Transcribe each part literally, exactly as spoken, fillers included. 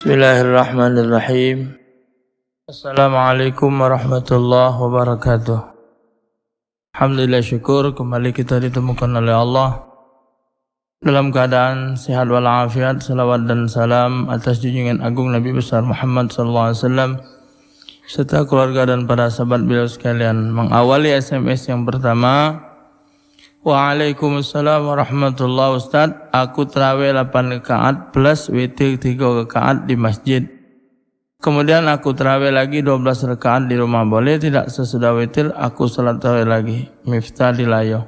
Bismillahirrahmanirrahim. Assalamualaikum warahmatullahi wabarakatuh. Alhamdulillah, syukur kembali kita ditemukan oleh Allah dalam keadaan sehat walafiat. Salawat dan salam atas junjungan agung Nabi besar Muhammad sallallahu alaihi wasallam serta keluarga dan para sahabat beliau sekalian. Mengawali S M S yang pertama, Waalaikumsalam warahmatullah, Ustaz. Aku terawih lapan rakaat plus witir tiga rakaat di masjid. Kemudian aku terawih lagi dua belas rakaat di rumah. Boleh tidak sesudah witir aku salat terawih lagi? Miftah di Layo.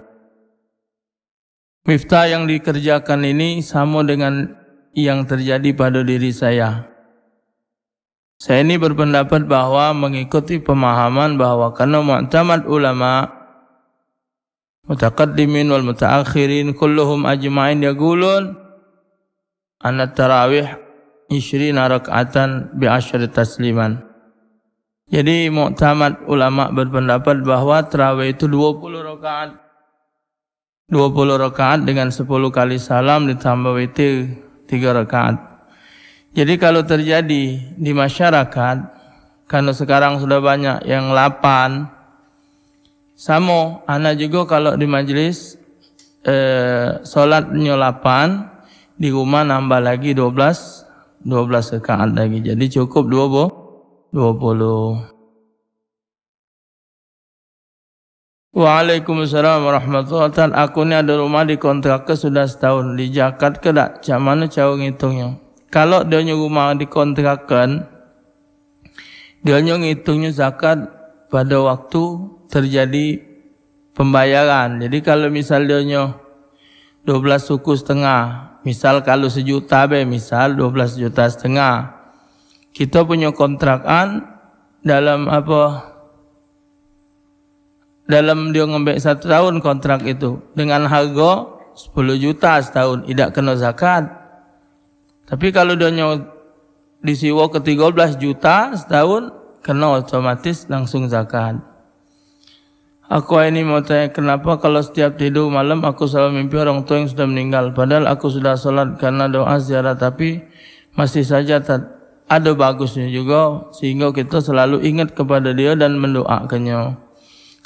Miftah yang dikerjakan ini sama dengan yang terjadi pada diri saya. Saya ini berpendapat bahwa mengikuti pemahaman bahwa karena mu'tamad ulama mutaqaddimin wal mutaakhirin kulluhum ajma'in yaqulun anna tarawih isyrina rak'atan bi asyri tasliman. Jadi mu'tamad ulama berpendapat bahwa tarawih itu dua puluh rakaat. Dua puluh rakaat dengan sepuluh kali salam ditambah witir tiga rakaat. Jadi kalau terjadi di masyarakat, karena sekarang sudah banyak yang lapan, samo, ana juga kalau di majlis, eh, solatnyo lapan, di rumah nambah lagi dua belas, dua belas rakaat lagi. Jadi cukup dua puluh. Waalaikumsalam warahmatullahi wabarakatuh. Aku ni ado rumah dikontrakke sudah setahun. Dizakat ke dak? Cak mano caro ngitungnyo? Kalau dionyo rumah dikontrakken, dionyo ngitungnyo zakat pada waktu terjadi pembayaran. Jadi kalau misal dionyo dua belas suku setengah, misal kalau sejuta be, misal dua belas juta setengah. Kita punyo kontrakan dalam apa? Dalam dio ngembek satu tahun kontrak itu dengan harga sepuluh juta setahun, idak kena zakat. Tapi kalau dionyo disiwo ke tiga belas juta setahun, kena otomatis langsung zakat. Aku ini mau tanya, kenapa kalau setiap tidur malam aku selalu mimpi orang tua yang sudah meninggal? Padahal aku sudah sholat karena doa ziarah, tapi masih saja tak ada bagusnya juga, sehingga kita selalu ingat kepada dia dan mendoakannya.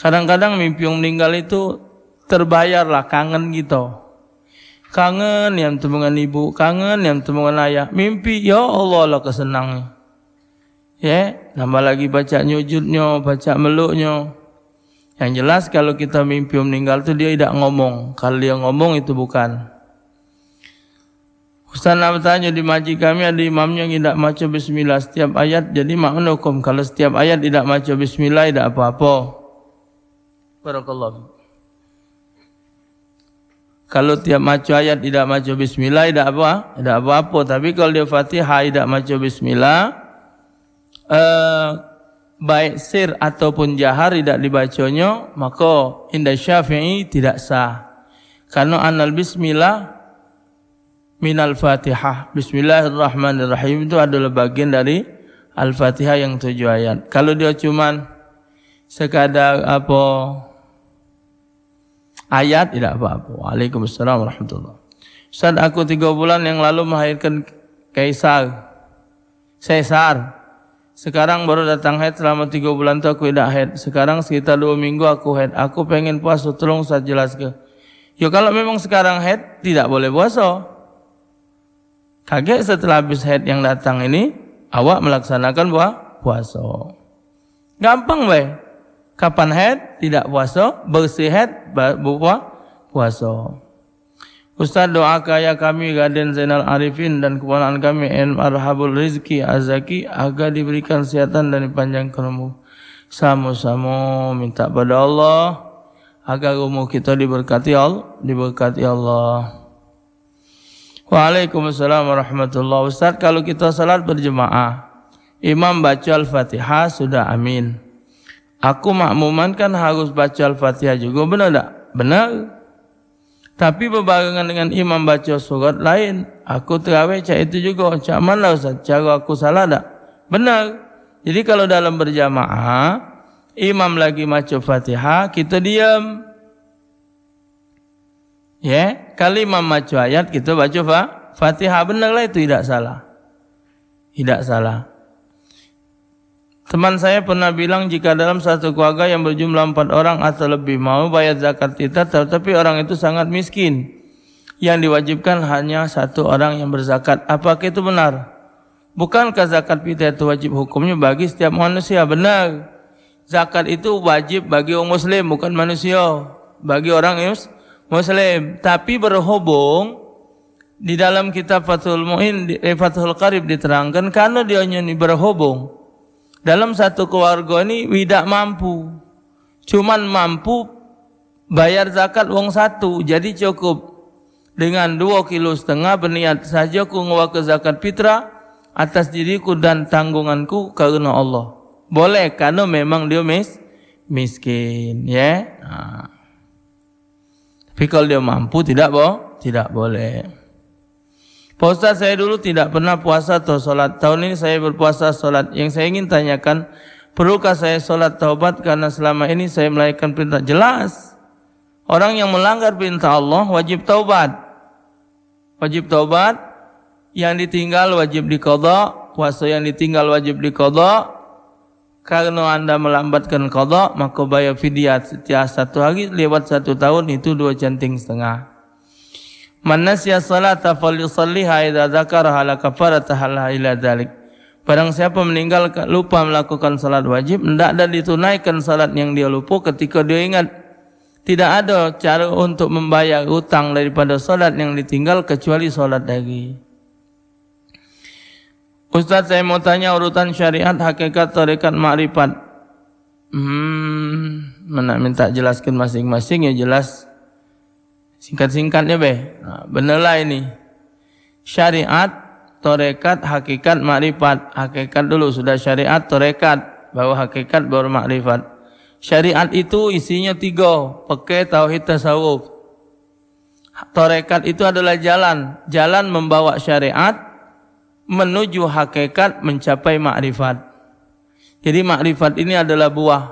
Kadang-kadang mimpi yang meninggal itu terbayar lah kangen kita. Kangen yang temungan ibu, kangen yang temungan ayah. Mimpi, ya Allah lah kesenangan. Ya, nambah lagi pacak nyujudnyo, pacak meluknyo. Yang jelas kalau kita mimpi meninggal tu dia idak ngomong. Kalau dia ngomong itu bukan. Ustaz nak bertanya, di masjid kami ada imamnya yang idak maca bismillah setiap ayat. Jadi mak mana hukum kalau setiap ayat idak maca bismillah idak apa-apa? Barakallahu. Kalau tiap maco ayat idak maco bismillah, idak apa, idak apa-apa. Tapi kalau dia Fatihah idak maco bismillah, eh, baik sir ataupun jahar idak dibaconyo, maka inda Syafi'i tidak sah. Karena anal bismillah minal Fatihah. Bismillahirrahmanirrahim itu adalah bagian dari Al-Fatihah yang tujuh ayat. Kalau dia cuman sekadar apa, ayat, tidak apa-apa. Waalaikumsalam warahmatullah. Ustaz, aku tiga bulan yang lalu melahirkan kaisar. Sesar. Sekarang baru datang haid, selama tiga bulan tu aku tidak haid. Sekarang sekitar dua minggu aku haid. Aku pengen puasa, tolong Ustaz jelaskan. Yo, kalau memang sekarang haid, tidak boleh puasa. Kagek setelah habis haid yang datang ini, awak melaksanakan pua-, puasa. Gampang bae. Kapan haid, tidak puasa, bersih haid, ba-, bupua-, puasa. Ustaz, doa ke ayah kami Raden Zainal Arifin dan keponakan kami M Arhabul Rizki Azaki agar diberikan kesehatan dan dipanjangkan umur. Sama-sama minta pada Allah agar umur kita diberkati Allah, diberkati Allah. Waalaikumsalam warahmatullah. Ustaz, kalau kita salat berjemaah, imam baca Al-Fatihah sudah amin. Aku makmuman kan harus baca Al-Fatihah juga, benar tak? Benar. Tapi bebarengan dengan imam baca surat lain. Aku terawih cak itu juga. Cak mana Ustaz? Cara aku salah tak? Benar. Jadi kalau dalam berjamaah, imam lagi maca Fatihah, kita diam. Ya, kali imam maca ayat, kita baca fa-, Fatihah. Benar lah itu, tidak salah. Tidak salah. Teman saya pernah bilang, jika dalam satu keluarga yang berjumlah empat orang atau lebih mau bayar zakat fitrah, tetapi orang itu sangat miskin, yang diwajibkan hanya satu orang yang berzakat. Apakah itu benar? Bukankah zakat fitrah itu wajib hukumnya bagi setiap manusia? Benar. Zakat itu wajib bagi orang muslim, bukan manusia. Bagi orang mus-, muslim. Tapi berhubung di dalam kitab Fathul Muin, di, eh, Fathul Qarib diterangkan, karena dia ni berhubung dalam satu keluarga ni tidak mampu. Cuman mampu bayar zakat wong satu. Jadi cukup dengan dua kilo setengah, berniat saja ku ngeluarke zakat fitrah atas diriku dan tanggunganku karena Allah. Boleh, karena memang dia mis-, miskin, ya. Ha. Tapi kalau dia mampu, tidak bo-, tidak boleh. Pak Ustaz, saya dulu tidak pernah puasa atau sholat. Tahun ini saya berpuasa, sholat. Yang saya ingin tanyakan, perlukah saya sholat taubat karena selama ini saya melalaikan perintah? Jelas. Orang yang melanggar perintah Allah wajib taubat. Wajib taubat. Yang ditinggal wajib diqadha. Puasa yang ditinggal wajib diqadha. Karena anda melambatkan qadha, maka bayar fidyah setiap satu hari lewat satu tahun, itu dua canting setengah. "Man nasiya salata falyusalliha idza dzakaraha la kafarata laha illa dzalik." Barang siapa meninggal, lupa melakukan salat wajib, ndak ada ditunaikan salat yang dia lupa ketika dia ingat. Tidak ada cara untuk membayar utang daripada salat yang ditinggal kecuali salat lagi. Ustaz, saya mau tanya urutan syariat, hakikat, tarekat, makrifat. Hmm, men nak minta jelaskan masing-masing, ya jelas. Singkat-singkatnya be. Nah, bener lah ini. Syariat, tarekat, hakikat, makrifat. Hakikat dulu, sudah syariat, tarekat, baru hakikat, baru makrifat. Syariat itu isinya tiga, fikih, tauhid, tasawuf. Tarekat itu adalah jalan, jalan membawa syariat menuju hakikat, mencapai makrifat. Jadi makrifat ini adalah buah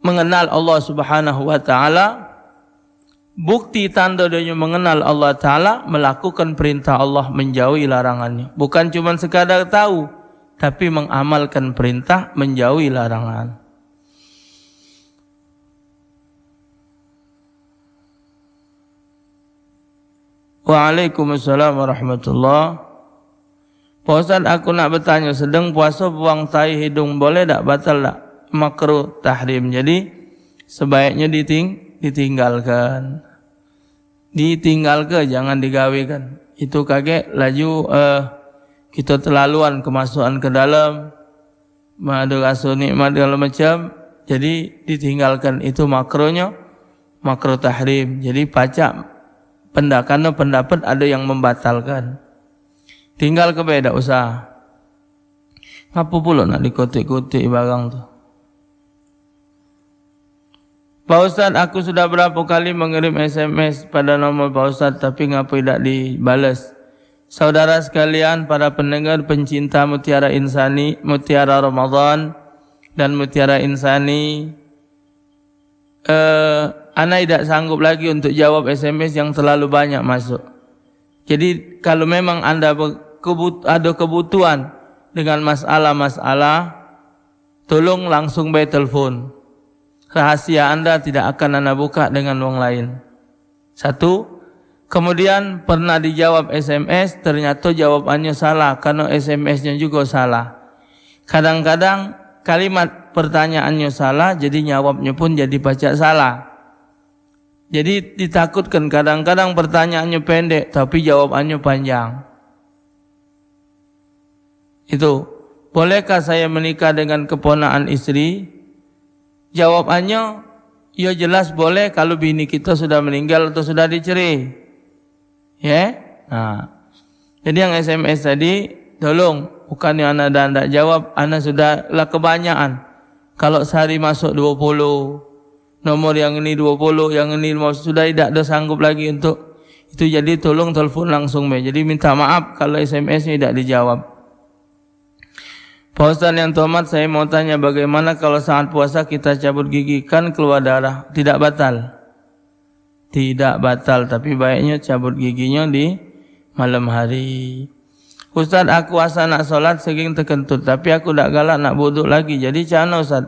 mengenal Allah Subhanahu wa taala. Bukti tanda dia mengenal Allah taala, melakukan perintah Allah, menjauhi larangannya. Bukan cuma sekadar tahu, tapi mengamalkan perintah, menjauhi larangan. Waalaikumsalam warahmatullah. Pak Ustaz, aku nak betanyo, sedang puaso buang tai hidung, boleh dak, batal dak? Makruh, tahrim. Jadi sebaiknyo diting-, ditinggalkan. Ditinggalke, jangan digawekan. Itu kagek laju, eh, kito telaluan kemasukan ke dalam. Ado raso nikmat segalo macam, jadi ditinggalkan. Itu makruhnyo, makruh tahrim. Jadi pacak penda-, karena pendapat ada yang membatalkan. Tinggalke be, dak usah. Ngapo pulo nak dikutik-kutik barang tu? Pak Ustaz, aku sudah berapa kali mengirim S M S pada nomor Pak Ustaz, tapi ngapo idak dibales? Saudara sekalian, para pendengar pencinta Mutiara Insani, Mutiara Ramadan, dan Mutiara Insani, eh, ana idak sanggup lagi untuk jawab S M S yang terlalu banyak masuk. Jadi, kalau memang anda be-, kebut-, ada kebutuhan dengan masalah-masalah, tolong langsung bae telepon. Rahasia anda tidak akan ana buka dengan wong lain. Satu. Kemudian pernah dijawab S M S, ternyata jawabannya salah, karena S M S-nya juga salah. Kadang-kadang kalimat pertanyaannya salah, jadi nyawabnya pun jadi pacak salah. Jadi ditakutkan, kadang-kadang pertanyaannya pendek, tapi jawabannya panjang. Itu, "Bolehkah saya menikah dengan keponakan istri?" Jawabannya, ya jelas boleh kalau bini kita sudah meninggal atau sudah dicerai. Ya? Nah. Jadi yang S M S tadi, tolong, bukan yang ana dak, dak jawab, ana sudah lah kebanyakan. Kalau sehari masuk dua puluh, nomor yang ini dua puluh, yang ini lima belas, sudah idak ada sanggup lagi untuk itu. Jadi tolong telepon langsung be. Jadi minta maaf kalau S M S ni idak dijawab. Pak Ustaz yang terhormat, saya mau tanya, bagaimana kalau saat puasa kita cabut gigi, kan keluar darah? Tidak batal? Tidak batal, tapi baiknya cabut giginya di malam hari. "Ustaz, aku asa nak solat seging tekentut, tapi aku dak galak nak buduk lagi. Jadi cak mano, Ustaz?"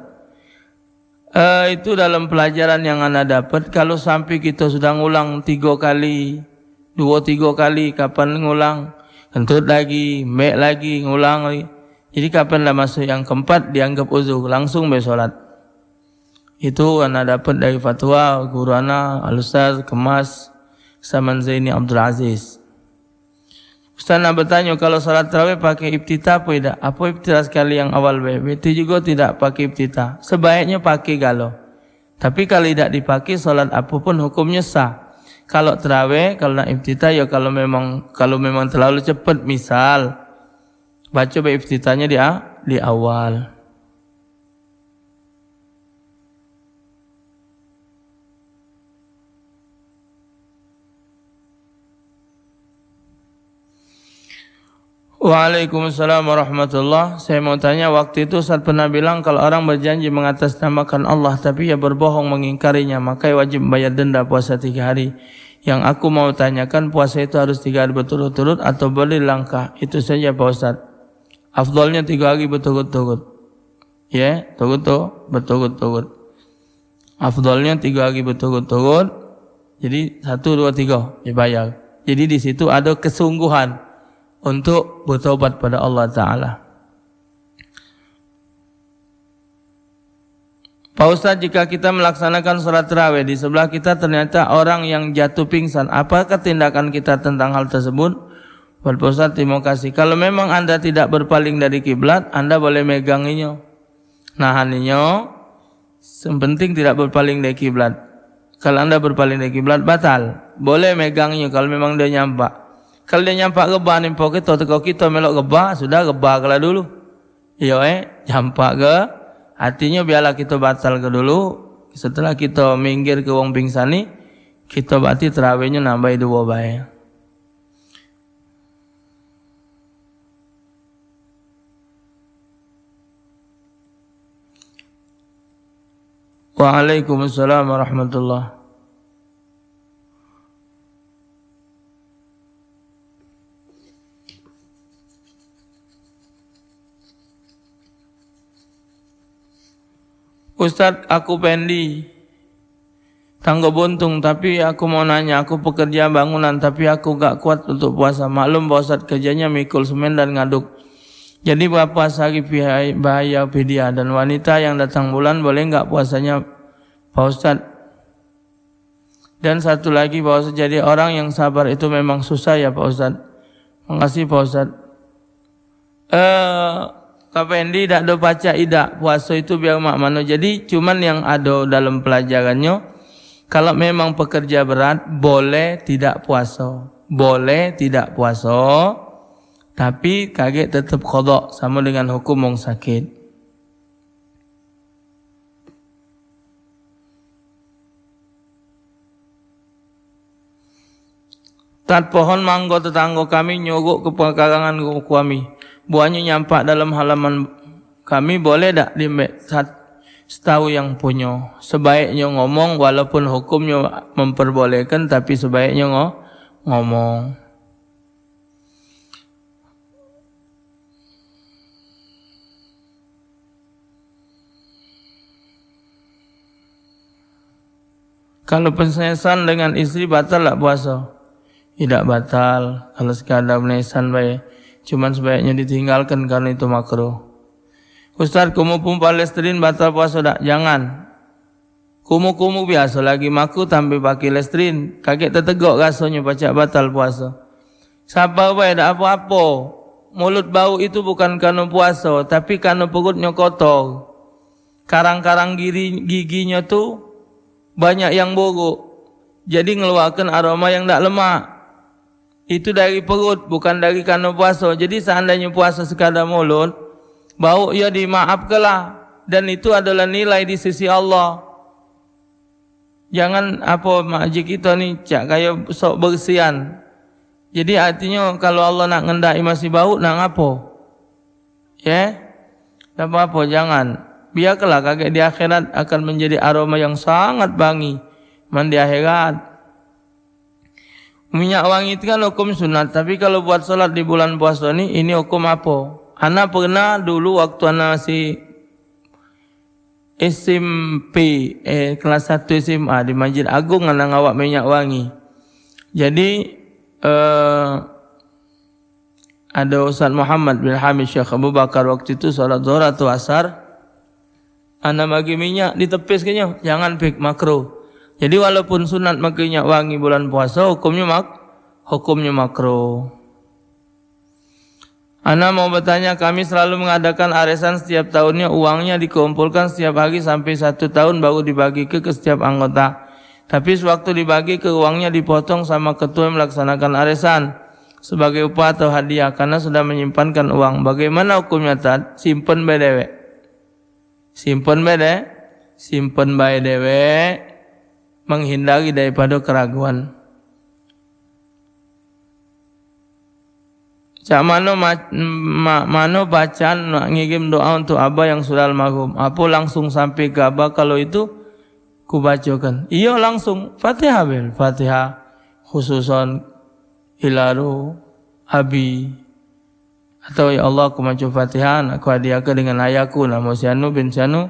Eh, itu dalam pelajaran yang ana dapat, kalau sampai kita sudah ngulang tiga kali, dua tiga kali, kapan ngulang, kentut lagi, mek lagi, ngulang lagi. Jadi kapan lah masuk yang keempat, dianggap uzur, langsung be solat. Itu ana dapat dari fatwa guru ana, Al-Ustaz Kemas Saman Zaini Abdul Aziz. "Ustaz, nak bertanya, kalau salat tarawih pakai iftitah apa idak? Apa iftitah sekali yang awal bae? Witir juga tidak pakai iftitah?" Sebaiknya pakai galo. Tapi kalau idak dipakai, salat apa pun hukumnya sah. Kalau tarawih, kalau nak iftitah, ya kalau memang, kalau memang terlalu cepat, misal, baca bae iftitahnya di a-, di awal. Waalaikumsalam warahmatullah. Saya mau tanya, waktu itu Ustaz pernah bilang kalau orang berjanji mengatasnamakan Allah tapi ia berbohong mengingkarinya, maka ia wajib membayar denda puasa tiga hari. Yang aku mau tanyakan, puasa itu harus tiga hari berturut-turut atau boleh langkah? Itu saja, Pak Ustaz. Afdolnya tiga hari berturut-turut. Ya, turut tu, berturut-turut. Afdolnya tiga hari berturut-turut. Jadi, satu, dua, tiga, dibayar. Jadi, di situ ada kesungguhan untuk bertobat pada Allah Taala. Pak Ustaz, jika kita melaksanakan salat tarawih, di sebelah kita ternyata orang yang jatuh pingsan, apakah tindakan kita tentang hal tersebut? Buat Pak Ustaz, terima kasih. Kalau memang anda tidak berpaling dari kiblat, anda boleh meganginyo, nahaninyo. Yang penting tidak berpaling dari kiblat. Kalau anda berpaling dari kiblat, batal. Boleh megangnyo kalau memang dia nyampak. Kalau dia nyampak geba nimpo kito, teko kito melok geba, sudah geba kala dulu. Iyo, eh, nyampak ke. Artinyo biarlah kito batal ke dulu. Setelah kito minggir ke wong pingsan ni, kito berarti terawihnyo nambahi duo bae. Waalaikumsalam warahmatullah. Ustaz, aku Pendi. Tanggo Buntung, tapi aku mau nanya, aku pekerja bangunan, tapi aku gak kuat untuk puasa. Maklum, Pak Ustaz, kerjanya mikul semen dan ngaduk. Jadi, berapa sehari pihai-, bahaya fidyah dan wanita yang datang bulan, boleh nggak puasanya, Pak Ustaz? Dan satu lagi, Pak Ustaz, jadi orang yang sabar itu memang susah ya, Pak Ustaz. Makasih, Pak Ustaz. Eh, Kak Pendi, dak do pacak idak, puaso itu biar mak mano. Jadi, cuman yang ado dalam pelajarannyo, kalau memang pekerja berat, boleh tidak puaso. Boleh tidak puaso, tapi kagek tetep qadha, samo dengan hukum wong sakit. Tat pohon manggo tetanggo kami nyogok ke pekarangan ruko kami. Buahnyo nyampak dalam halaman kami, boleh dak diambek sat-, setau yang punyo? Sebaiknyo ngomong, walaupun hukumnyo memperbolehkan, tapi sebaiknyo ngo-, ngomong. Kalau penyesan dengan istri batal dak puaso? Idak batal, kalau sekadar penyesan bae. Cuman sebaiknyo ditinggalkan karena itu makruh. Ustaz, kumuh pompa Listerine batal puaso dak? Jangan. Kumuh-kumuh biaso lagi maku tambah pake Listerine, kagek tetegok rasonyo pacak batal puaso. Sabar bae, dak apo-apo. Mulut bau itu bukan kareno puaso, tapi kareno perutnyo kotor. Karang-karang giri-, giginyo tu banyak yang buruk, jadi ngeluarkan aroma yang dak lemak. Itu dari perut, bukan dari kareno puaso. Jadi, seandainyo puaso sekadar mulut, bauk yo dimaafkanlah. Dan itu adalah nilai di sisi Allah. Jangan apo, mak haji kito ni cak kayo sok bersian. Jadi, artinyo, kalu Allah nak ngendaki masih bauk, nak ngapo? Ye? Dak apo-apo, jangan. Biarkanlah, kagek di akhirat akan menjadi aroma yang sangat wangi. Man di akhirat. Minyak wangi itu kan hukum sunat, tapi kalau buat sholat di bulan puasa ni, ini hukum apa? Ana pernah dulu waktu ana masih S M P, eh, kelas satu S M A di Masjid Agung ana ngawak minyak wangi. Jadi, eh, ada Ustaz Muhammad bin Hamid Syekh Abu Bakar waktu itu sholat zuhur atau asar, ana bagi minyak ditepis kenyo, jangan pik makruh. Jadi walaupun sunat make minyak wangi bulan puasa, hukumnyo mak-, hukumnyo makruh. Ana mau bertanya, kami selalu mengadakan arisan setiap tahunnya, uangnya dikumpulkan setiap hari sampai satu tahun baru dibagi ke, ke setiap anggota. Tapi sewaktu dibagi ke, uangnya dipotong sama ketua yang melaksanakan arisan sebagai upah atau hadiah karena sudah menyimpankan uang. Bagaimana hukumnya, Tad? Simpen bae dewek. Simpen bae de-, simpen bae dewek, menghindari daripada keraguan. Cak mano ma-, ma-, mano bacaan nak ngirim doa untuk abah yang sudah almarhum? Apo langsung sampai ke abah? Kalau itu, ku bacokan. Iyo, langsung. Fatihah, bel. Fatihah. Khususon ilaru abi. Atau, "Ya Allah, aku maca Fatihah, nak ku hadiahke dengan ayahku, namo si anu bin si anu,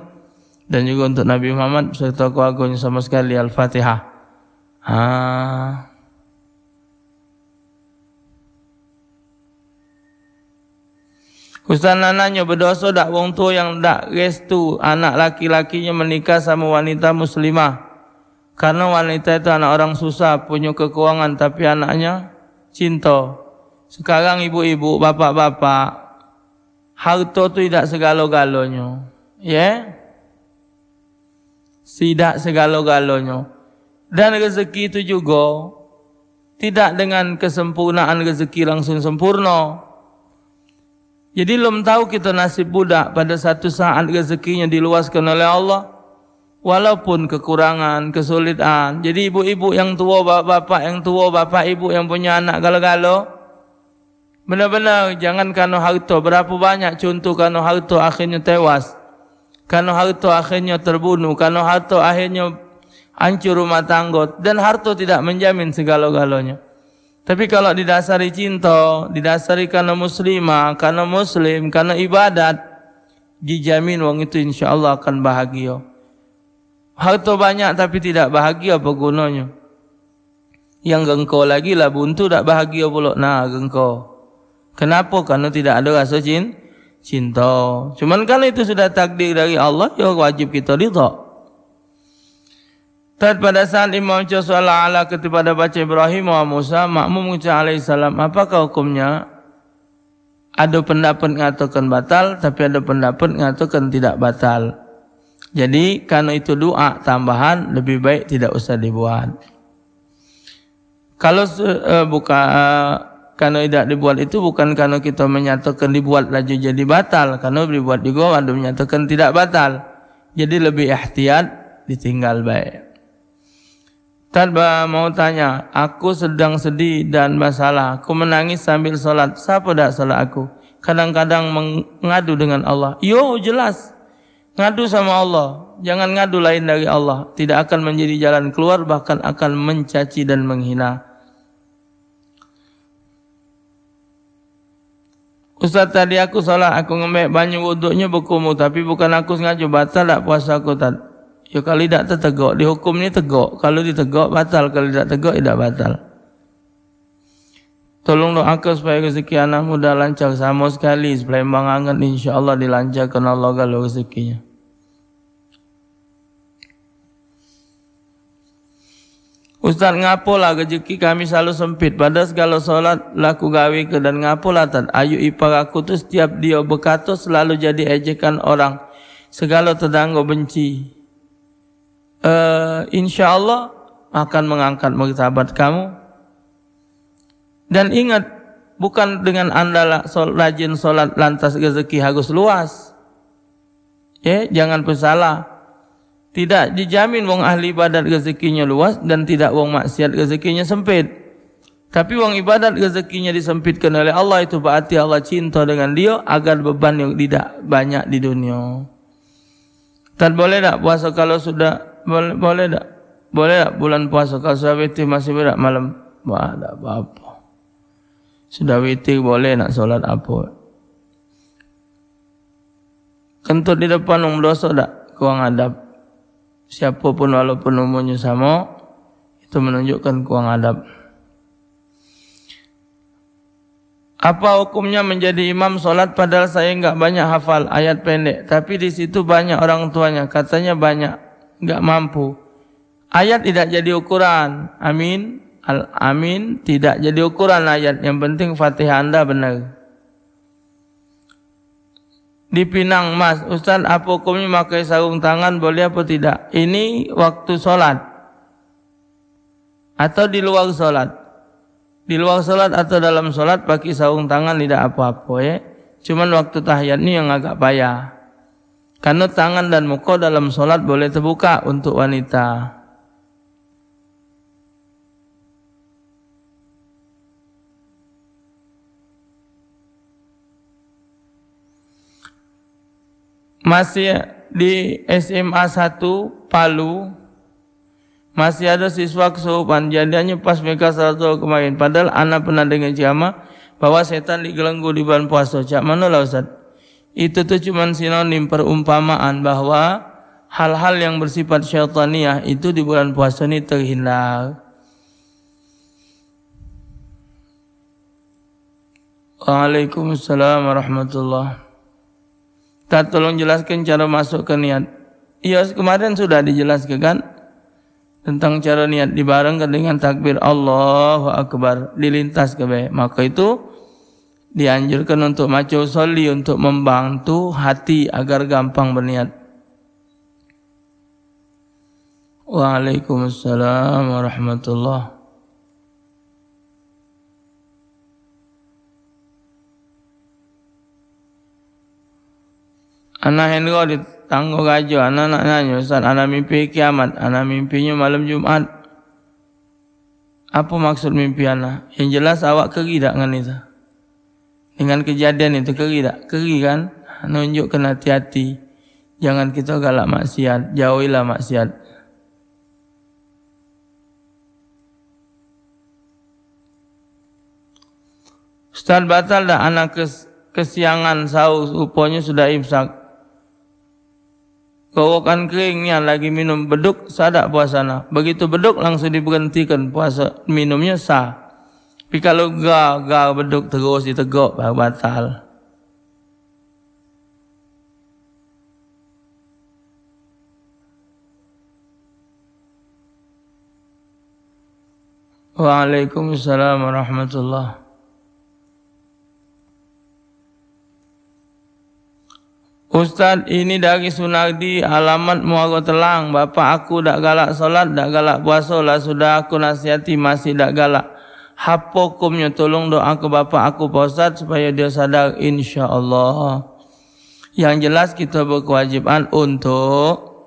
dan juga untuk Nabi Muhammad beserta keluarganya sama sekali, Al-Fatihah." Ha. Ustaz nak nanyo, bedoso dak wong tuo yang dak restu anak laki-lakinyo menikah samo wanita muslimah? Karno wanita itu anak orang susah, punyo kekurangan, tapi anaknyo cinto. Sekarang ibu-ibu, bapak-bapak, harto tu idak segalo-galonyo. Ye? Sidak segalo-galonyo. Dan rezeki itu jugo tidak dengan kesempurnaan rezeki langsung sempurno. Jadi, lom tau kito nasib budak, pada satu saat rezekinyo diluaskan oleh Allah, walaupun kekurangan, kesulitan. Jadi, ibu-ibu yang tuo, bapak-bapak yang tuo, bapak ibu yang punyo anak galo-galo, benar-benar jangan karno harto. Berapo banyak contoh karno harto akhirnyo tewas, karno harto akhirnyo terbunuh, karno harto akhirnyo hancur rumah tanggo. Dan harto tidak menjamin segalo-galonyo. Tapi kalau didasari cinto, didasari karno muslimah, karno muslim, karno ibadat, dijamin wong itu insya Allah akan bahagia. Harto banyak tapi tidak bahagia, apo gunonyo? Yang gengko lagi lah buntu, dak bahagia pulo. Nah, gengko. Kenapo? Karno tidak ado raso cin-, cinto. Cuman karno itu sudah takdir dari Allah, yo wajib kito ridho. Tad pada saat imam baco sholawat ala kepada baco Ibrahim wa Musa, makmum ngucap alaihissalam, apakah hukumnya? Ado pendapat ngatokan batal, tapi ado pendapat ngatokan tidak batal. Jadi, karno itu doa tambahan, lebih baik tidak usah dibuat. Kalau se-, eh, buka-, eh, karno idak dibuat itu bukan karno kito menyatakan dibuat laju jadi batal, karno dibuat jugo ado menyatakan tidak batal. Jadi lebih ihtiyat, ditinggal bae. Tad ba mau tanya, aku sedang sedih dan masalah, aku menangis sambil sholat, sapo dak salah aku? Kadang-kadang mengadu dengan Allah. Yo, jelas. Ngadu samo Allah, jangan ngadu lain dari Allah. Tidak akan menjadi jalan keluar, bahkan akan mencaci dan menghina. Ustaz, tadi aku salah, aku ngembek banyu wuduknyo bekumur, tapi bukan aku sengajo, batal dak puaso aku, Tad? Yo, kalu dak tetegok, di hukum ni tegok. Kalu ditegok, batal. Kalu dak tegok, idak batal. Tolong doake supaya rezeki anak muda lancar samo sekali, Palembang anget, insyaallah dilancarkan Allah galo rezekinyo. Ustaz, ngapolah rezeki kami selalu sempit, padahal segalo solat la ku gaweke, dan ngapolah, Tad? Ayu ipar aku tu setiap dio bekato selalu jadi ejekan orang, segalo tetanggo benci. Eh, insyaallah akan mengangkat martabat kamu. Dan ingat, bukan dengan anda la-, sol-, rajin solat lantas rezeki harus luas. Ye, jangan pesalah. Tidak dijamin wong ahli ibadat rezekinyo luas dan tidak wong maksiat rezekinyo sempit. Tapi wong ibadat rezekinyo disempitkan oleh Allah, itu berarti Allah cinta dengan dio agar beban yang tidak banyak di dunia. Tad, boleh dak puaso kalau sudah, boleh, boleh dak? Boleh dak bulan puaso kalau sudah witih masih berat malam? Wah, dak apo-apo. Sudah witir boleh nak solat apo. Kentut di depan wong bedoso dak? Kurang adab. Siapo pun walaupun umurnyo samo, itu menunjukkan kurang adab. Apa hukumnya menjadi imam solat padahal saya enggak banyak hafal ayat pendek, tapi di situ banyak orang tuanya, katanya banyak, enggak mampu. Ayat tidak jadi ukuran. Amin. Al-amin tidak jadi ukuran ayat. Yang penting Fatihah anda benar. Di Pinang, Mas. Ustaz, apa hukumnya makai sarung tangan, boleh apa tidak? Ini waktu solat. Atau di luar solat. Di luar solat atau dalam solat pakai sarung tangan tidak apa-apa, ya. Cuman waktu tahiyat ni yang agak payah. Karena tangan dan muka dalam solat boleh terbuka untuk wanita. Masih di S M A satu Palu, masih ada siswa kesurupan. Jadiannya pas mereka salat zuhur kemarin. Padahal ana pernah dengar ceramah bahwa setan digelenggu di bulan puasa. Cak manolah, Ustaz? Itu tu cuman sinonim, perumpamaan bahwa hal-hal yang bersifat syaitaniah itu di bulan puasa ni terhindar. Waalaikumsalam warahmatullah. Ustaz, tolong jelaskan cara masuk ke niat. Iya, kemarin sudah dijelaskan kan? Tentang cara niat dibarengkan dengan takbir Allahu Akbar, dilintas ke be. Maka itu dianjurkan untuk maca usolli untuk membantu hati agar gampang berniat. Waalaikumsalam warahmatullah. Ana Hendro di Tanggo Rajo, ana nak nanyo, Ustaz, ana mimpi kiamat, ana mimpinyo malam Jumat. Apo maksud mimpi ana? Yang jelas awak keri dak ngan itu? Dengan kejadian itu keri dak? Keri kan? Nunjukkan hati-hati. Jangan kita galak maksiat, jauhilah maksiat. Ustaz, batal dak anak kes-, kesiangan sahur, ruponyo sudah imsak? Gorokan kering nian lagi minum beduk, sah dak puasana? Begitu beduk langsung diberentikan puasa, minumnyo sah. Tapi kalu ga-, ga beduk terus ditegok, baru batal. Waalaikumsalam warahmatullah. Ustaz, ini dari Sunardi, alamat Muaro Telang. Bapak aku dak galak solat, dak galak puaso, lah sudah aku nasihati masih dak galak. Apo hukumnyo? Tolong doa ke bapak aku, Pak Ustaz, supaya dia sadar, insyaallah. Yang jelas kita berkewajiban untuk,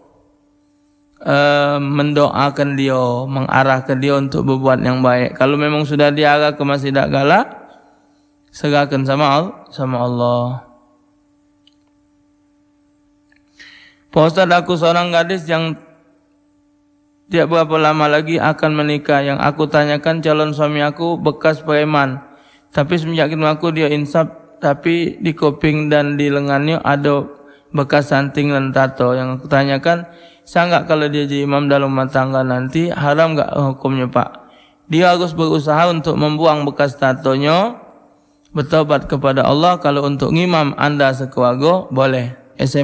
eh, mendoakan dia, mengarahkan dia untuk berbuat yang baik. Kalau memang sudah diarahkan masih dak galak, serahkan sama Al-, sama Allah. Pak Ustaz, aku seorang gadis yang tidak berapa lama lagi akan menikah. Yang aku tanyakan, calon suami aku bekas preman. Tapi semenjak ketemu aku, dia insaf. Tapi di kuping dan di lengannya ada bekas santing dan tato. Yang aku tanyakan, sah nggak kalau dia jadi imam dalam rumah tangga nanti? Haram nggak hukumnya, Pak? Dia harus berusaha untuk membuang bekas tatonya, bertobat kepada Allah. Kalau untuk ngimam anda sekeluarga, boleh. S M